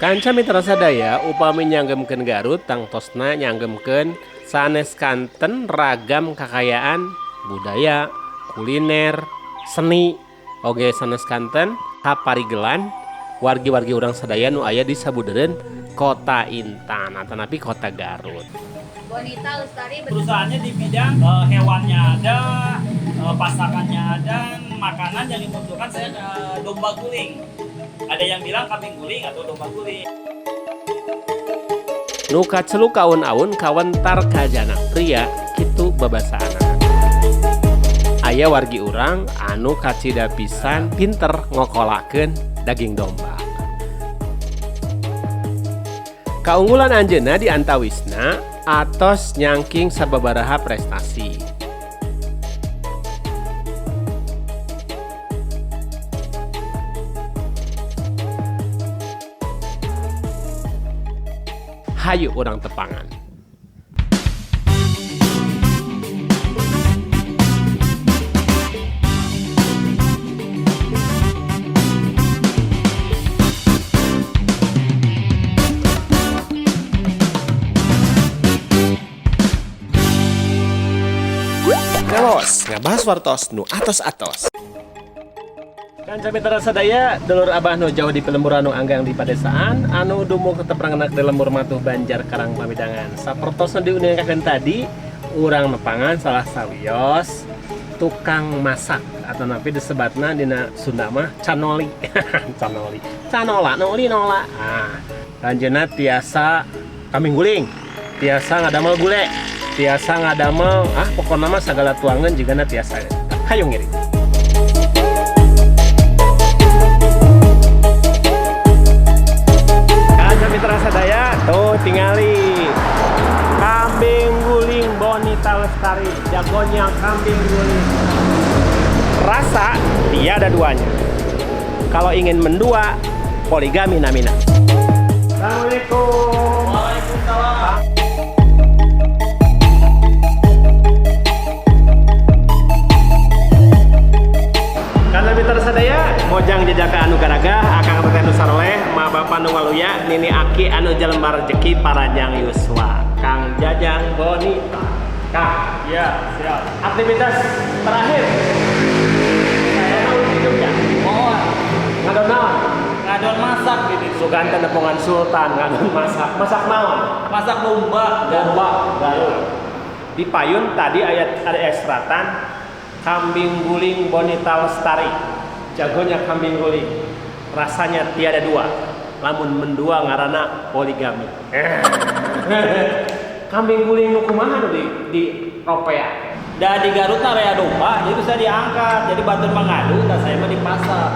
Kanca mitra sadaya upami nyanggemkeun Garut tangtosna nyanggemkeun sanes kanten ragam kakayaan budaya, kuliner, seni, oge sanes kanten kaparigelan wargi-wargi urang sadaya nu aya di sabudeureun Kota Intan atanapi Kota Garut. Bonita Lestari Perusahaannya di bidang hewannya ada, pasakannya ada, makanan yang dimunculkan saya domba guling. Ada yang bilang kambing guling atau domba guling. Nu kaceluk kaun-aun kawentar kajana pria kitu babasaanana. Aya wargi urang anu kacida pisan pinter ngokolakeun daging domba. Kaunggulan anjeunna di antawisna atos nyangking sababaraha prestasi. Hayu urang tepangan. Ngawas, ngabahas wartos nu atos-atos. Kanca mitra sadaya, dulur abah nu jauh di pelemburan nu anggang di padesaan, anu dumuk tetep rangenak di lembur matuh Banjar Karang Pamidangan. Sapertosna diundangkeun tadi, urang nepangan salah sawios tukang masak atau napi disebatna dina Sunda mah canoli. Canoli. Canola, noli nola. Ah, lanjeunna tiasa kambing guling, tiasa ngadamel gule, tiasa ngadamel, pokona mah sagala tuangan jigana tiasa. Hayu ngiring. Kanca mitra sadaya, tuh tingali kambing guling Bonita Lestari, jagonya kambing guling. Rasa tiada duanya. Kalau ingin mendua, poligami namina. Assalamualaikum. Waalaikumsalam. Kanca mitra sadaya, mojang jejaka anu garaga, akang teteh nu saroleh, ma bapa nu waluya, nini aki anu jalembar rejeki paranjang yuswa. Kang Jajang Bonita. Kang, Ya, siap. Aktivitas terakhir. Saya mau di Jogja. Mohon. Ngadon naon? Ngadon masak gitu. Sugante nepongan Sultan ngadon masak. Masak naon? Masak domba. Domba Garut. Di payun tadi ayat ada esratan kambing guling Bonita Lestari. Jagonya kambing guling. Rasanya tiada dua. Lamun mendua ngarana poligami. Kambing guling nu kumaha nu di ropea? Da di Garut mah rea domba, jadi bisa diangkat. Jadi batur mah ngadu, da saya mah di pasar.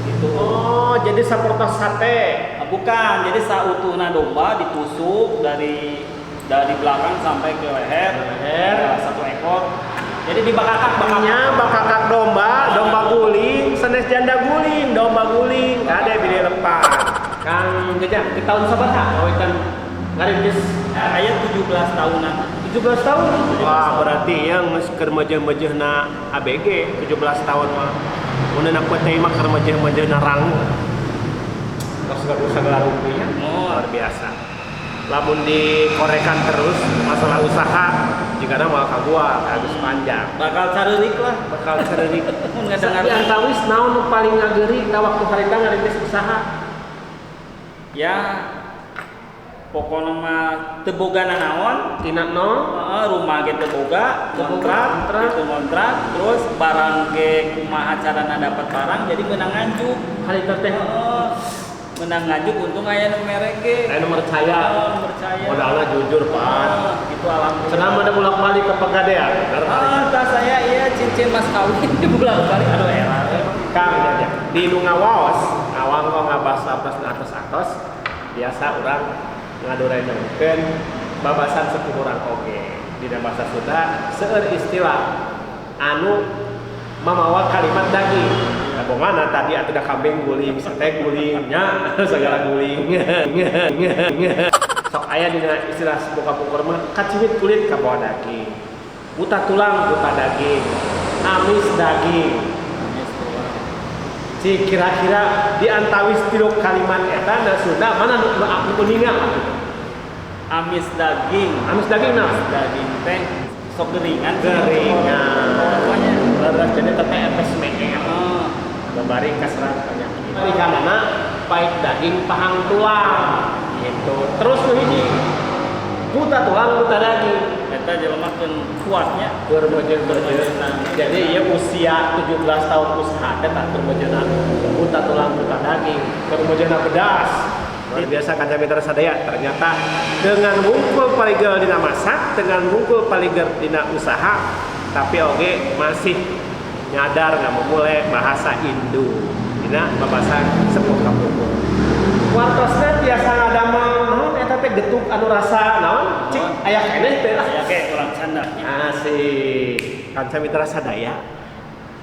Gitu. Oh, jadi sapertos sate. Nah, bukan, jadi sautuhna domba ditusuk dari belakang sampai ke leher, Leher. Ya, satu ekor. Jadi dibakakak, bakakak. Nya bakakak domba, domba guling, senes janda guling, domba guling, kade bilih lepas. Kang Jajang, di tahun sabaraha ngawitan ngarintis? Aya 17 tahunan. 17 tahun? Wah, berarti yang geus keur mejeuh-mejeuhna ABG 17 tahun mah. Mun na teh mah keur mejeuh-mejeuhna rangu. Tos gaduh sagala rupiah. Oh. Luar biasa. Lamun dikorekan terus masalah usaha jigana moal kaguar, habis panjang. Bakal careurik lah. Bakal careurik. Mun ngadengar. Di antawis naon nu paling ngageuri ta waktu harita ngarintis usaha? Ya, pokokna mah teu boga nanaon. Tina nol. Heeh, rumah ge teu boga, Teu boga, kontrak, kontrak. gitu kontrak, terus barang ge kumaha carana dapat barang jadi meunang nganjuk. Harita teh. Heeh. Meunang nganjuk untung aya nu mere ge. Aya nu percaya. Heeh, nu percaya. Modalna jujur, Pak. Heeh, gitu alhamdulillah. Cenah mah da bolak-balik ke Pegadaian. Ah, tah saya iya cincin mas kawin bolak-balik. Aduh, era. Kang Jajang, di nu ngawaos, ngawang kok ngabas atas atas atas, biasa urang ngadorenengkeun babasan sepuh urang oge. Dina bahasa Sunda seueur istilah anu mamawa kalimat daging. Nah, bongana tadi atuh da kambing guling, sate guling, nya segala guling. Sok aya dina istilah sepuh kapungkur mah kaciwit kulit kabawa daging. Buta tulang buta daging. Amis daging. Cik kira-kira di antawis tilu kalimat eta na Sunda mana nu uninga gitu. Amis daging. Amis daging nah. Amis daging teh sok geringan. Geringan. Pokoknya. Leres jadi teteh FSME. Oh. Babari kaserang penyakit. Ikanana pahit daging pahang tulang gitu. Terus nu hiji buta tulang buta daging. Eta jelema keun kuatnya. Keur mejeun. Jadi ieu usia 17 tahun usaha teh tak keur mejeuna buta tulang buta daging, keur mejeuna pedas. Luar biasa kanca mitra sadaya, ternyata dengan wungkul paligel dina masak, dengan wungkul paligel dina usaha, tapi oge masih nyadar nggak memulai bahasa Indo dina babasa sepuh kapungkur. Wartosna tiasa ngadamel naon eta teh getuk anu rasa naon cik aya keneh teh lah. Aya ge urang candak. Asik. Kanca mitra sadaya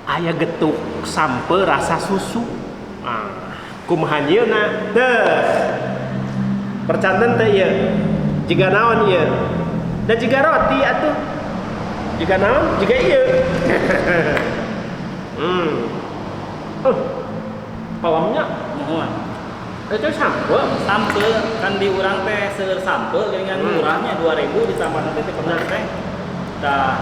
aya getuk sampe rasa susu. Ah, kumaha nyieunna? Teu. Percanten teh ieu. Jiga naon ieu? Da jiga roti atuh. Jiga naon? Jiga ieu. Pawamnya Muhun. itu sampe. Sampe kan di urang teh seueur sampe geuningan murahnya 2000 ditambah nanti teh pernah teh. Tah,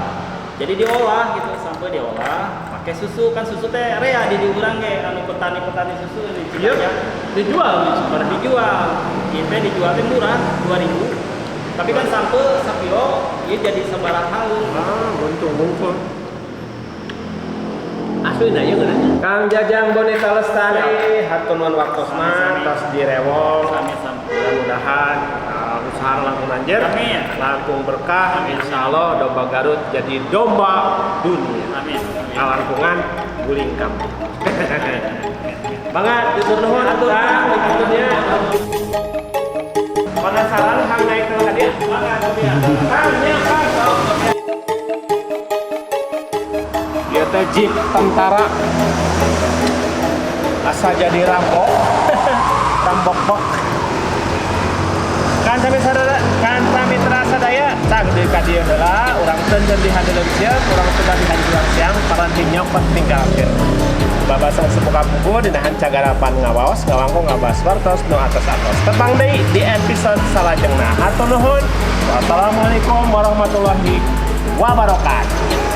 jadi diolah gitu, sampe diolah pakai susu, kan susu teh rea di urang ge anu petani-petani susu di Iya, Cikajang. dijual di Cipanas. Dijual. Ieu teh dijual teh murah 2000. Tapi kan sampe sakilo ieu jadi sabaraha haul. Ah, buntung bungkul. Asli na ieu ngeunah. Kang Jajang Bonita Lestari, hatur nuhun waktosna tos direwong. Sami-sami. Mudah-mudahan usaha langkung nanjer, Amin. langkung berkah, Amin. insya Allah domba Garut jadi domba dunia. Amin. Ngalangkungan guling kampung. Bangga, hatur nuhun Kang, liputannya. Penasaran Kang naik ke hadiah? Bangga, Kang. Kang, nya Kang. Dia teh jeep tentara asa jadi rampok rampok bok kan sami sadaya kan sami sadaya cang deui ka dieu heula urang teundeun di handeuleum siang urang teu di hanjuang siang paranti nyokot tinggalkeun babasan sepuh kapungkur dinahan cagarapan ngawaos ngawangkong ngabas wartos nu atos-atos tepang deui di episode salajengna hatur nuhun. Wassalamualaikum warahmatullahi wabarakatuh.